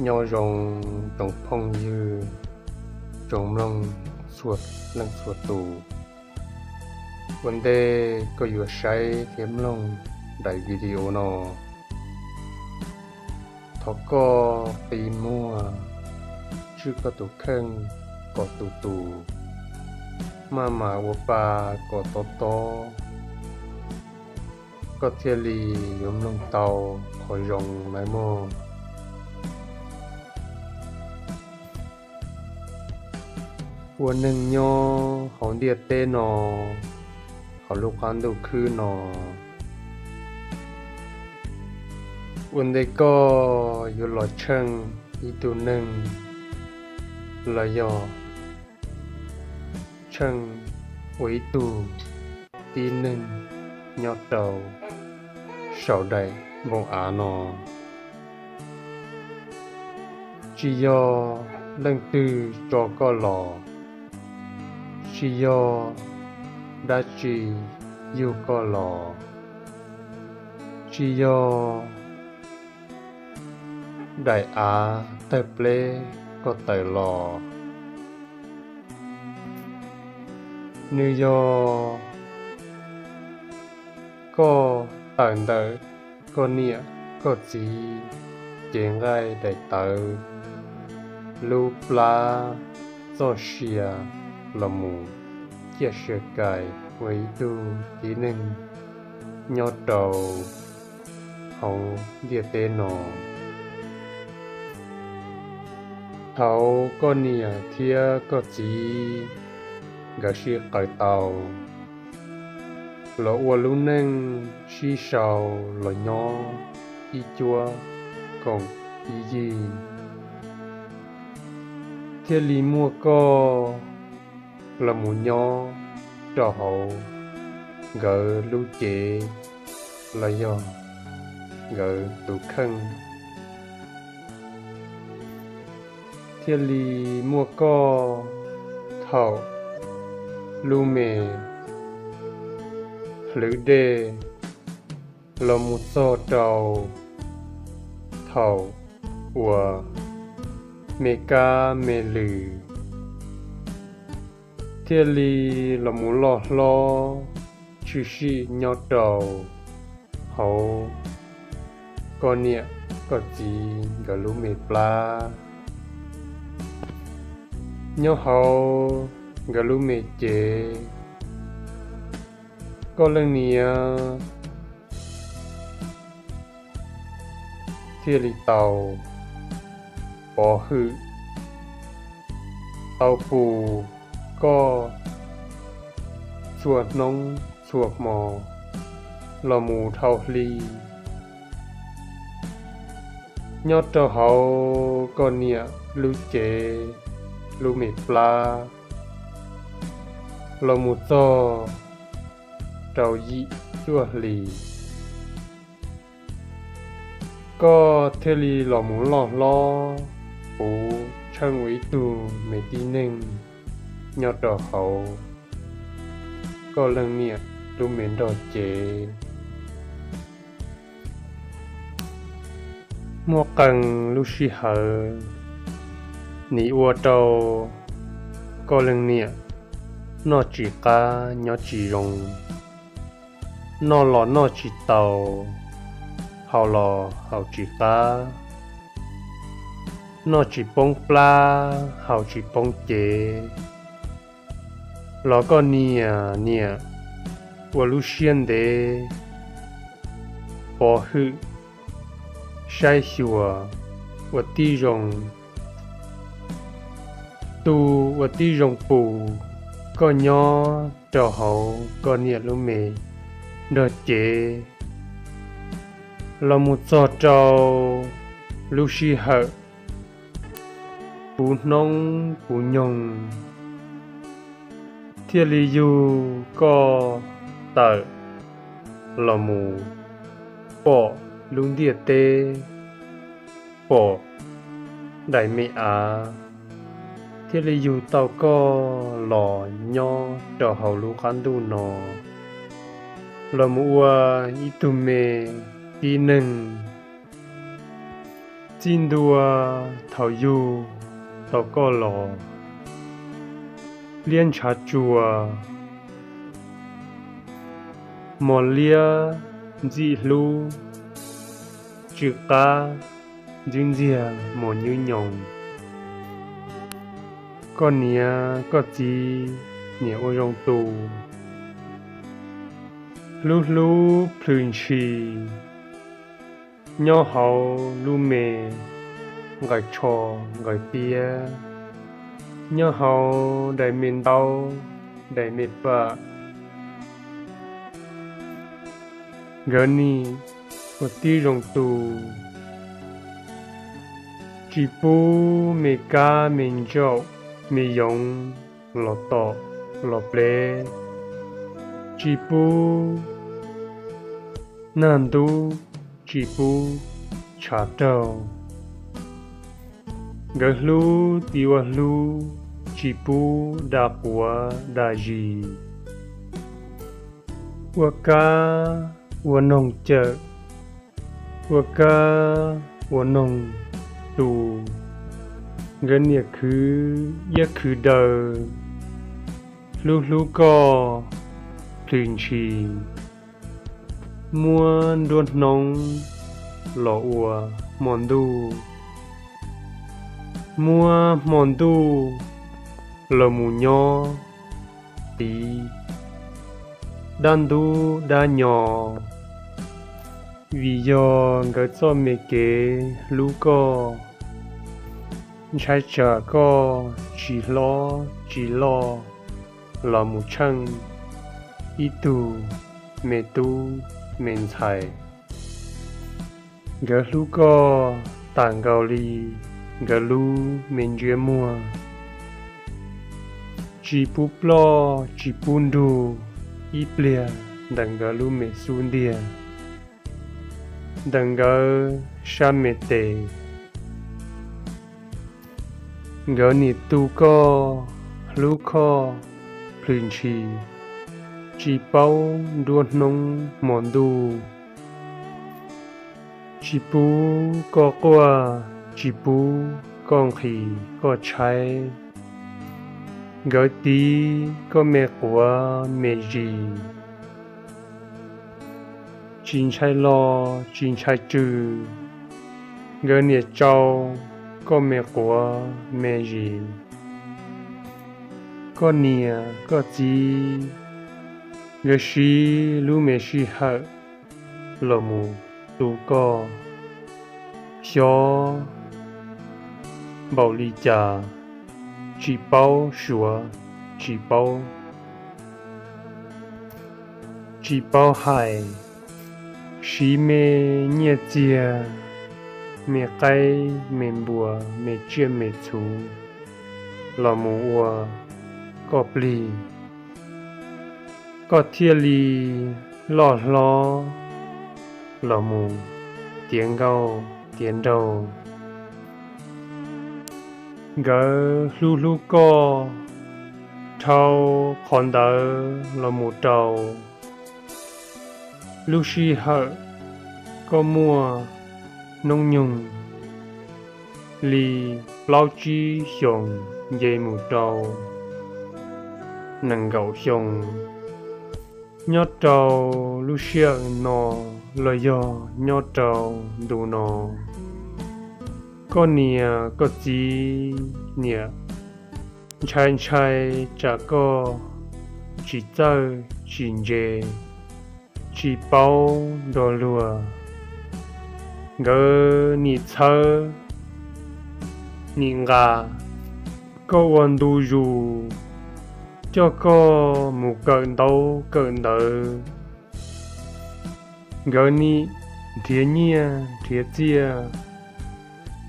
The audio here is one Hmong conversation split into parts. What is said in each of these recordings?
Nyob zoo tsoom phooj ywg, tsoom mloog txhua leej txhua tus. Ua ntej koj yuav saib thiab mloog daim video no, thov koj qi muag, tswj koj tus kheej kom tus tus, maj mam ua pa kom tob tob, koj thiaj li yuav mloog tau qhov zoo nawb mog. Ua neeg nyob hauv ntiaj teb no, hauv lub qab ntuj khwb no, ua ntej koj yuav los tsheej ib tug neeg los yog tsheej ua ib tug tib neeg nyob rau saum daim npoo av no, tsis yog leej twg tso koj los, tsis yog dab tsi yug koj los, tsis yog daim av tawg pleb koj tawm los. Nws yog koj tawm ntawm koj niam koj txiv cev nqaij daim tawv, lub plab, txoj sia los mus ciaj sia kais ua ib tug tib neeg nyob rau hauv ntiaj teb no. Thaum koj niam thiab koj txiv nkawd sib qawm tau los ua lub neej sib sau los nyob ib cuab koom ib yig, thiaj li muaj koj los mus nyob rau hauv nkawd lub cev los yog nkawd tus kheej. Thiaj li muaj koj thaum lub me hlwv dej los mus txog rau thaum uas me kab me lws, thiaj li los mus loj hlob tshwm sim nyob rau hauv koj niam koj txiv nkawd lub me plab, nyob hauv nkawd lub me cev. Koj leej niam thiaj li tau pov hwm, tau pum koj txhua hnub txhua hmo los mus dhau hli, nyob rau hauv koj niam lub cev lub me plab los mus txog rau yim cuaj hlis, koj thiaj li los mus loj hlob puv tsheej ua ib tug me tib neeg nyob rau hauv koj leej niam lub me nrog cev. Muaj qee lub sij hawm nim ua rau koj leej niam noj tsis qab nyob tsis zoo, noj los noj tsis tau, haus los haus tsis qab, noj tsis poob plab haus tsis poob cev, los koj niam niam ua lub siab ntev pov hwm saib xyuas ua tib zoo, tu ua tib zoo pum koj nyob rau hauv koj niam lub me nrog cev los mus txog rau lub sij hawm puv hnub puv nyoog thiaj li yug koj tawm los mus pom lub ntiaj teb, pom daim me av, thiaj li yug tau koj los nyob rau hauv lub qab ntuj no los mus ua ib tug me tib neeg Txij ntua thaum yug tau koj los, liab ntshav tsuas, mos liab ntxim hlub, tsw qab ntxwb ntxiag mos nywb nyoos. Koj niam koj txiv niam ua zoo tu, hlub hlub plhws ntshis, nyob hauv lub me nqaws tsho nqaws tiab, nyob hauv daim me ntaub daim me pam. Nkawd nim ua tib zoo tu, tsis pub me kab me ntsaum me yoov los tom los plev, tsis pub nag ntub, tsis pub tshav raug. Nkawd hlub tiv ua hlub, tsis pub dag quav dag zis. Ua kab ua noog cawm, ua kab ua noog tu, nkawd niam khwv iab khwv daw, hlub hlub koj plhws ntshis, muab nruab hnub los ua hmo ntuj, muab hmo ntuj los mus nyob tiv dab ntub dab nyo. Vim yog nkawd txoj me kev hlub koj, ntshai tsam koj tsis hlob tsis loj los mus tsheej ib tug me tub me ntxhais. Nkawd hlub koj tas nkaus li nkawd lub me ntsiab muag, tsis pub ploj tsis pub nrug ib pliag ntawm nkawd lub me xub ntiag, ntawm nkawd sab me tes. Nkawd nim tu koj hlub koj plhws ntshis, tsis paub nruab hnub hmo ntuj, tsis pub koj quaj, tsis pub koj nqhis koj tshaib. Nkawd tiv koj me quav me zis, tsis ntshai lo tsis ntshai tsw, nkawd niam tsau koj me quav me zis. Koj niam koj txiv nkawd siv lub me sij hawm los mus tu koj, xyov npaum li cas, tsis paub suav, tsis paub, tsis paub hais, siv me nyiaj txiag, me qaib me npua, me tsiaj me txhu los mus ua koj plig, koj thiaj li loj hlob los mus tiav nkauj tiav nraug. Nkawd hlub hlub koj dhau qhov ntawd los mus rau lub sij hawm koj muaj hnub nyoog li plaub tsib xyoos nce mus rau nees nkaum xyoo. Nyob rau lub sij hawm no los yog nyob rau ntu no, koj niam koj txiv niam ntshai ntshai tsam koj tsis txawj tsis ntse, tsis paub nrog luag. Nkawd nim txhawb nim nqa koj ua ntu zus, coj koj mus kawm ntaub kawm ntawv. Nkawd nim nrhiav nyiaj nrhiav txiaj,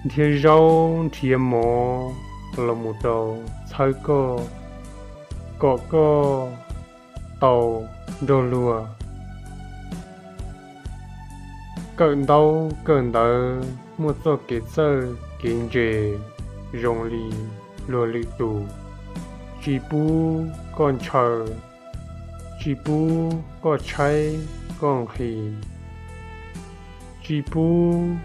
nrhiav zaub nrhiav mov los mus rau txhawb koj, kom koj tau nrog luag kawm ntaub kawm ntawv, muaj txoj kev txawj kev ntse zoo li luag lwm tus, tsis pub koj ntshaw, tsis pub koj tshaib koj nqhis, tsis pub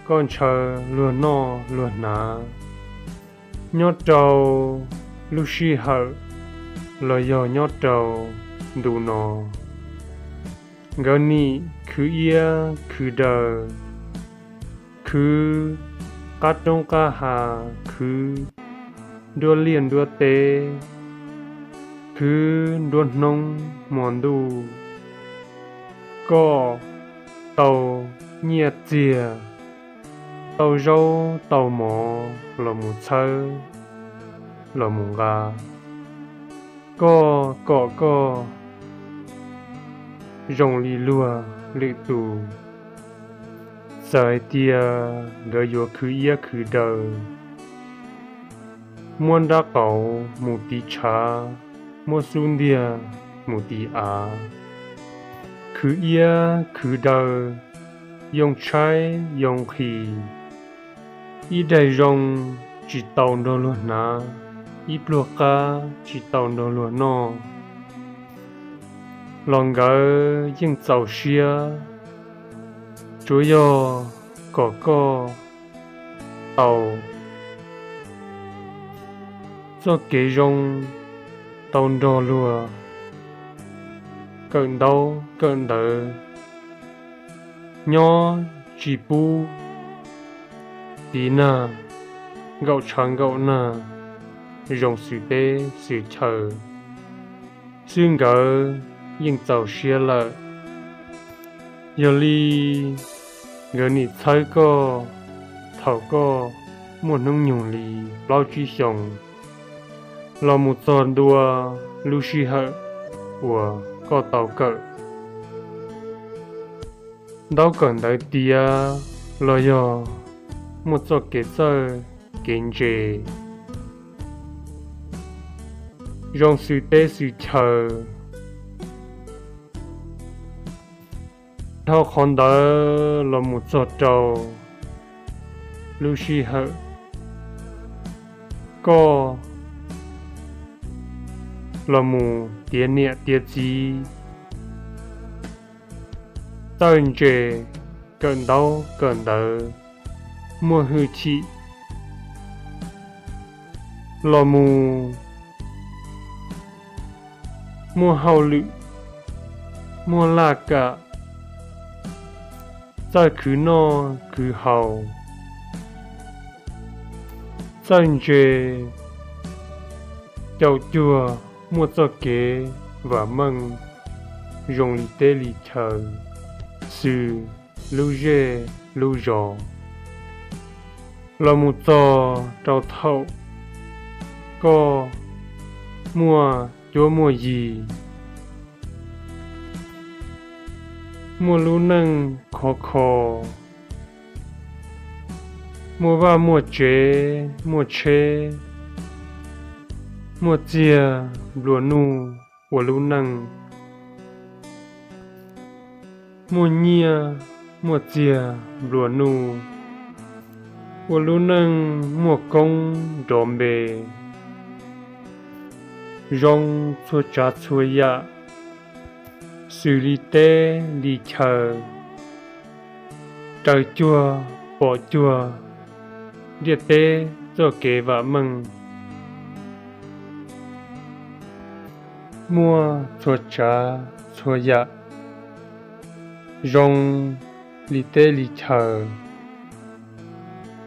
koj ntshaw luag noj luag hnav, nyob rau lub sij hawm los yog nyob rau ntu no, nkawd nim khwv iab khwv daw, khwv qab roob qab hav, khwv nruab liaj nruab teb, khwv nruab hnub hmo ntuj. Koj tau nyiaj txiag, tau zaub tau mov los mus txhawb los mus nqa. Koj kom koj zoo li luag lwm tus, txawm hais tias nkawd yuav khwv iab khwv daw, muab nrab qaum mus tiv tshav, muab xub ntiag mus tiv av, khwv iab khwv daw, yoo tshaib yoo nqhis, ib daig zoo tsis tau nrog luag hnav, ib pluag qab tsis tau nrog luag noj, los nkawd yeej txaus siab. Tsuav yog kom koj tau txoj kev zoo, tau nrog luag kawm ntaub kawm ntawv, nyob tsis pub tiv nag, nkaum tshav nkaum nag, zoo xws teb xws chaw xwb nkawd yeej txaus siab lawm. Yog li nkawd nim txhawb koj thaum koj muaj hnub nyoog li plaub tsib xyoos los mus txog ntua lub sij hawm uas koj tau kawm ntaub kawm ntawv tiav los yog muaj txoj kev txawj kev ntse zoo xws teb xws chaw. Dhau qhov ntawd los mus txog rau lub sij hawm koj los mus tiav niam tiav txiv, txawj ntse, kawm ntaub kawm ntawv, muaj hwj chim, los mus muaj hauj lwm, muaj laj kam, txawj khwv noj khwv haus, txawj ntse, caum cuag muaj txoj kev vam meej zoo li teb li chaw, xws lub zej lub zos, los mus txog rau thaum koj muaj cuab muaj yig, muaj lub neej khov kho, muaj vaj muaj tsev muaj tsheb, muaj txiag nplua nuj ua lub neej, muaj nyiaj muaj txiag nplua nuj ua lub neej, muaj koob nrov npe, zoo txhua tsav txhua yam, xws li teb li chaw, raws cuag pom cuag ntiaj teb txoj kev vam meej, muaj txhua tsav txhua yam zoo li teb li chaw.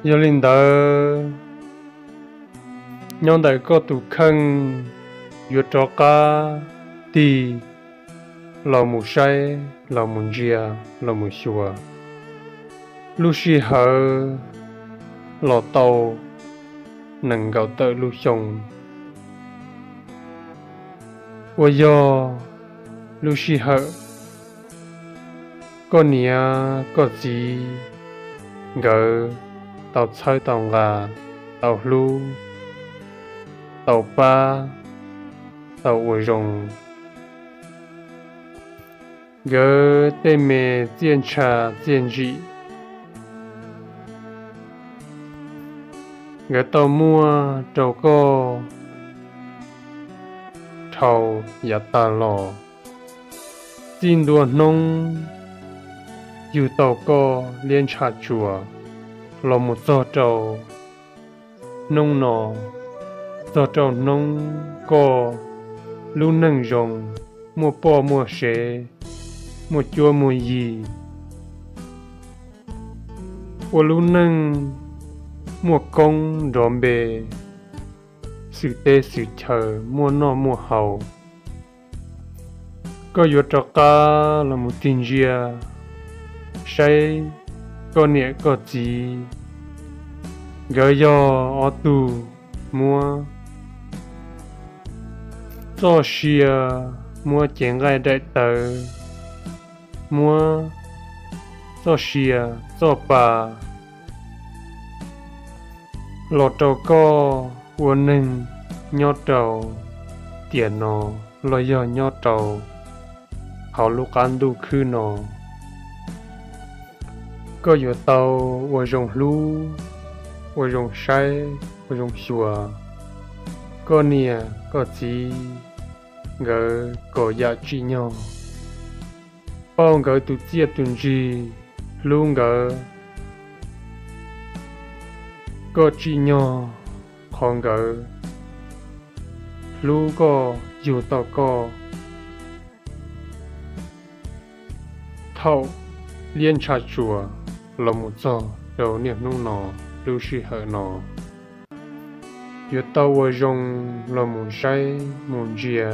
Yog li ntawd, nyob ntawm koj tus kheej yuav rov qab tig los mus saib los mus ntsia los mus xyuas lub sij hawm los tau nees nkaum tawm lub xyoo, uas yog lub sij hawm koj niam koj txiv nkawd tau txhawb tau nqa, tau hlub, tau pab, tau ua zoo. Nkawd tej me txiaj ntsha txiaj ntsim, nkawd tau muaj rau koj dhau yav tag los, txij ntua hnub yug tau koj liab ntsha tsuas, los mus txog rau hnub no, txog rau hnub koj lub neej zoo, muaj poj muaj sev, muaj cuab muaj yig, ua lub neej muaj koob nrov npe, xwm teb xwm chaw muaj noj muaj haus. Koj yuav rov qab los mus tig ntsia saib koj niam koj txiv, nkawd yog ob tug muab txoj sia, muab cev nqaij daim tawv, muab txoj sia txoj pa los rau koj ua neeg nyob rau tiam no los yog nyob rau hauv lub qab ntuj khwb no. Koj yuav tau ua zoo hlub, ua zoo saib, ua zoo xyuas koj niam koj txiv nkawd kom yam tsim nyog, pauj nkawd tus txiaj tus ntsig, hlub nkawd kom tsim nyog qhov nkawd hlub koj, yug tau koj. Thaum liab ntsha tsuas los mus txog rau niaj hnub no, lub sij hawm no, yuav tau ua zoo los mus saib mus ntsia.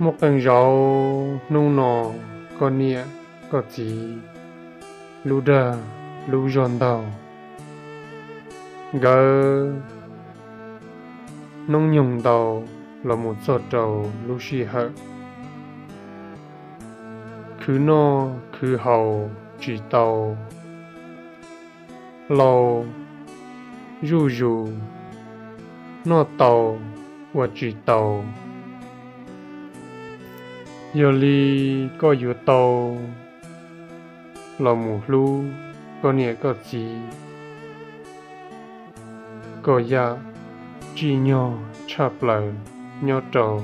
Muaj qee zaus hnub no koj niam koj txiv lub dag lub zog ntaug, nkawd hnub nyoog ntau los mus txog rau lub sij hawm khwv noj khwv haus tsis tau, laus zuj zus noj tau ua tsis tau. Yog li koj yuav tau los mus hlub koj niam koj txiv kom yam tsim nyog tshaj plaws nyob rau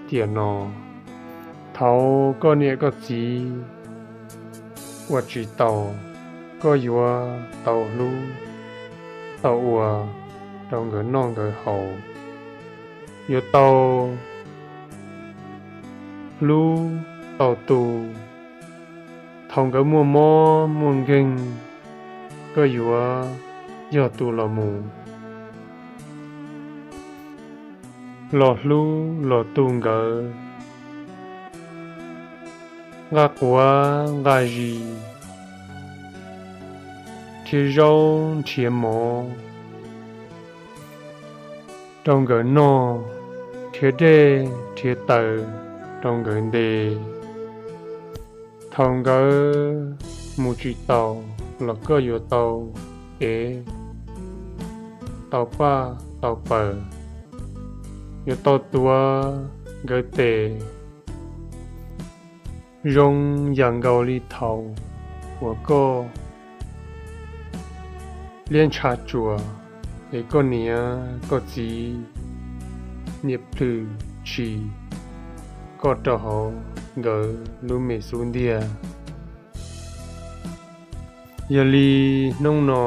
tiam no. Thaum koj niam koj txiv ua tsis tau, koj yuav tau hlub, tau ua rau nkawd noj nkawd haus, yuav tau hlub tau tu. Thaum nkawd muaj mob muaj nkeeg, koj yuav yog tus los mus los hlub los tu nkawd, nqa quav nqa zis, nrhiav zaub nrhiav mov rau nkawd noj, nrhiav dej nrhiav taws rau nkawd nte. Thaum nkawd mus tsis taus los koj yuav tau ev, tau paj tau paws, yuav tau tuav nkawd tes zoo yam nkaus li thaum uas koj liab ntsha tsuas es koj niam koj txiv niam plhws tshis koj rau hauv nkawd lub me xub ntiag. Yog li hnub no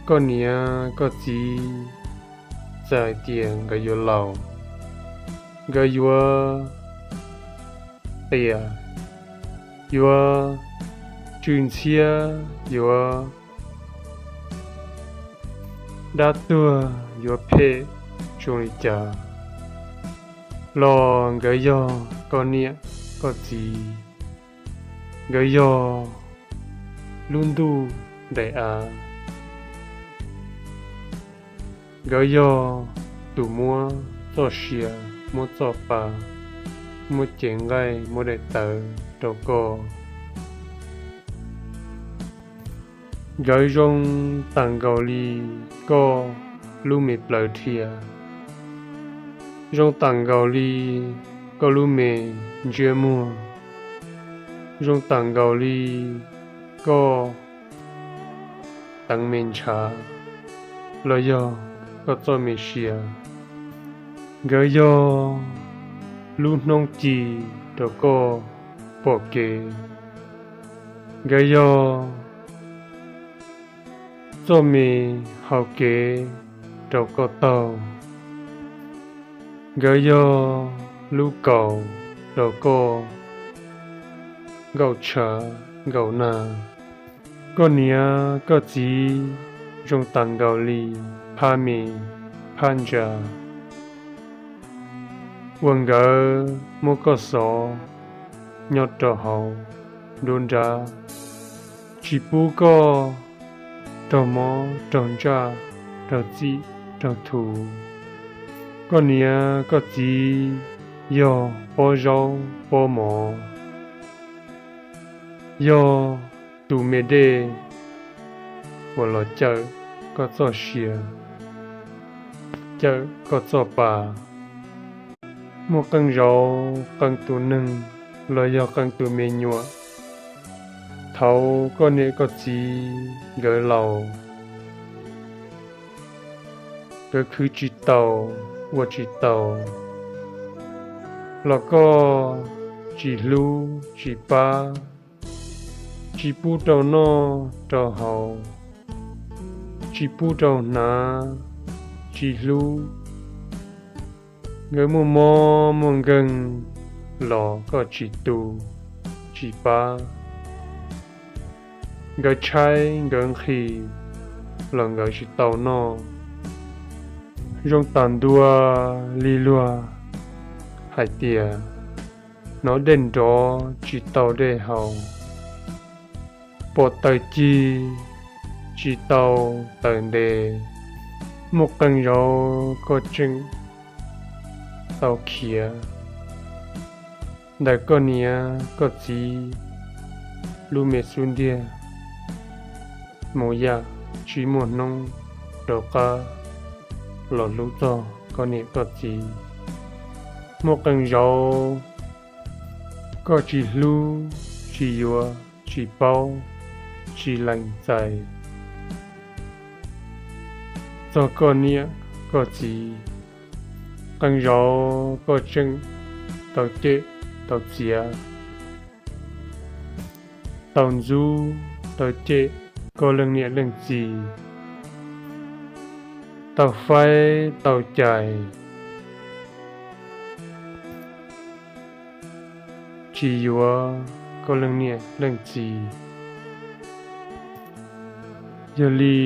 koj niam koj txiv txawm hais tias nkawd yuav laus, nkawd yuav qias, yuav tsw ntxhiab, yuav dab tuag, yuav phem zoo li cas los nkawd yog koj niam koj txiv, nkawd yog lub ntuj daim av, nkawd yog tus muab txoj sia, muab txoj pa, muab cev nqaij, muab daim tawv rau koj. Nkawd zoo tam nkaus li koj lub me plawv dhia, zoo tam nkaus li koj lub me ntsiab muag, zoo tam nkaus li koj teev me ntshav los yog koj txoj me sia. Nkawd yog lub hnub ci rau koj pom kev, Nkawd yog txoj me hau kev rau koj taug. Nkawd yog lub kaus rau koj nkaum tshav nkaum nag. Koj niam koj txiv zoo tas nkaus li phab me phab ntsa uas nkawd muab koj xov nyob rau hauv nruab nrab, tsis pub koj raug mob raug ntsaj, raug txim raug thuv. Koj niam koj txiv yog pob zaub pob mov, yog tus me dej uas los cawm koj txoj sia, cawm koj txoj pa. Muaj qee zaus qee tus neeg los yog qee tus me nyuam, thaum koj niam koj txiv nkawd laus, nkawd khwv tsis tau, ua tsis tau, los koj tsis hlub tsis pab, tsis pub rau noj rau haus, tsis pub rau hnav, tsis hlub. Nkawd muaj mob muaj nkeeg los koj tsis tu tsis pab. Nkawd tshaib nkawd nqhis los nkawd tsis tau noj. Zoo tas ntua li luag hais tias, hnov dej nrov tsis tau dej haus, pom taws cig tsis tau taws nte. Muaj qee zaus koj tseem tau khiav ntawm koj niam koj txiv lub me xub ntiag mus yam tsis muaj hnub rov qab los hlub txog koj niam koj txiv. Muaj qee zaus koj tsis hlub, tsis yuav, tsis paub, tsis lees txais txog koj niam koj txiv. Qee zaus koj tseem tau cem tau txiav, tau ntxub tau cem koj leej niam leej txiv, tau faib tau cais, tsis yuav koj leej niam leej txiv. Yog li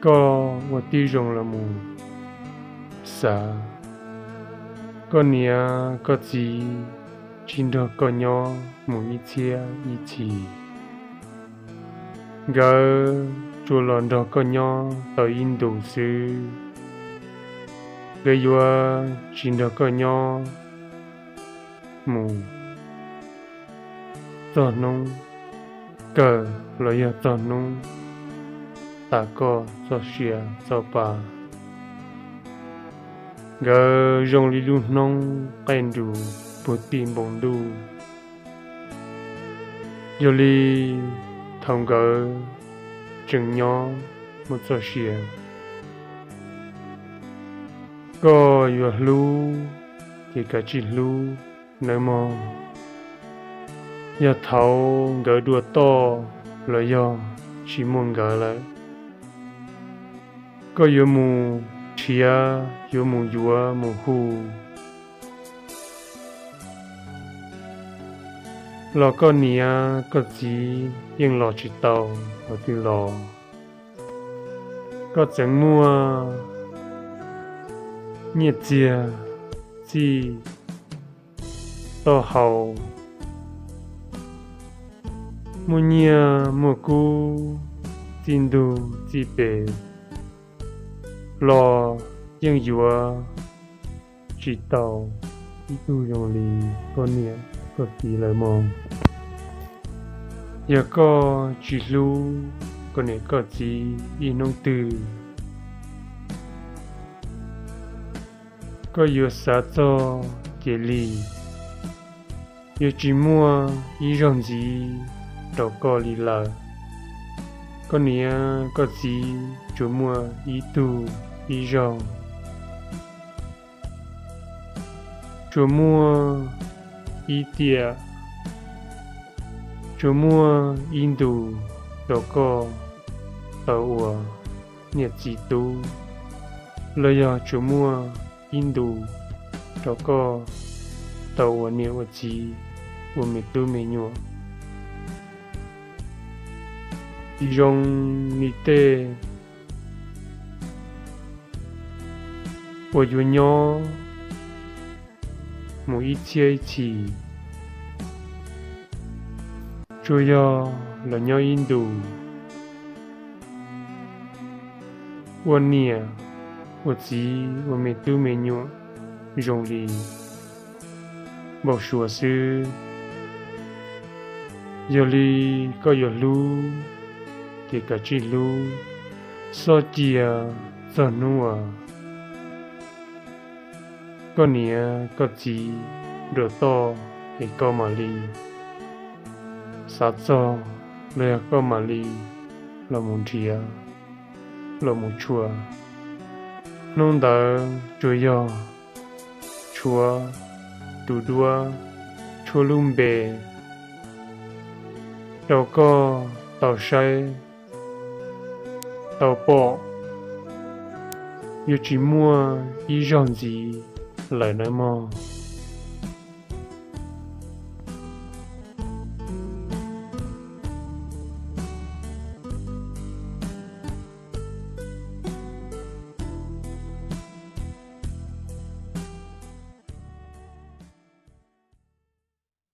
koj ua tib zoo los mus xav, koj niam koj txiv tsis nrog koj nyob mus ib txhiab ib txhis. Nkawd tsuas los nrog koj nyob tau ib ntus xwb, nkawd yuav tsis nrog koj nyob mus txog hnub kawg los yog txog hnub tas koj txoj sia txoj pa. Nkawd zoo li lub hnub qaij nrus puag tim npoo ntuj. Yog li thaum nkawd tseem nyob mus txoj sia, koj yuav hlub ces kav tsij hlub nawb mog. Yog thaum nkawd dua toj los yog tsis muaj nkawd lawm, koj yuav mus nrhiav, yuav mus yuav mus hu los koj niam koj txiv yeej los tsis tau qhov twg los. Koj txeev muaj nyiaj txiag txij taub hau, muaj nyiaj muaj kub txij ntug txij pes los yeej yuav tsis tau ib tug zoo li koj niam koj txiv lawm mog. Yog koj tsis hlub koj niam koj txiv ib hnub twg, koj yuav xav txog cia li, yuav tsis muaj ib zaug ntxiv rau koj li lawm. Koj niam koj txiv tsuas muaj ib tug ib zaug, tsuas muaj ib tiam Tsuas muaj ib ntus rau koj tau ua niam txiv tub, los yog tsuas muaj ib ntus rau koj tau ua niam ua txiv, ua me tub me nyuam. Tsis zoo li tej uas yuav nyob mus ib txhiab ib txhis, tsuas yog los nyob ib ntus, ua niam ua txiv ua me tub me nyuam zoo li npau suav xwb. Yog li koj yuav hlub ces kav tsij hlub, txhob cia txog hnub uas koj niam koj txiv nrau toj es koj mam li xav txog, los yog koj mam li los mus nrhiav, los mus tshuav. Hnub ntawd tsuas yog tshuav tus duab, tshuav lub npe rau koj tau saib tau pom, yuav tsis muaj ib zaug ntxiv lawm nawb mog.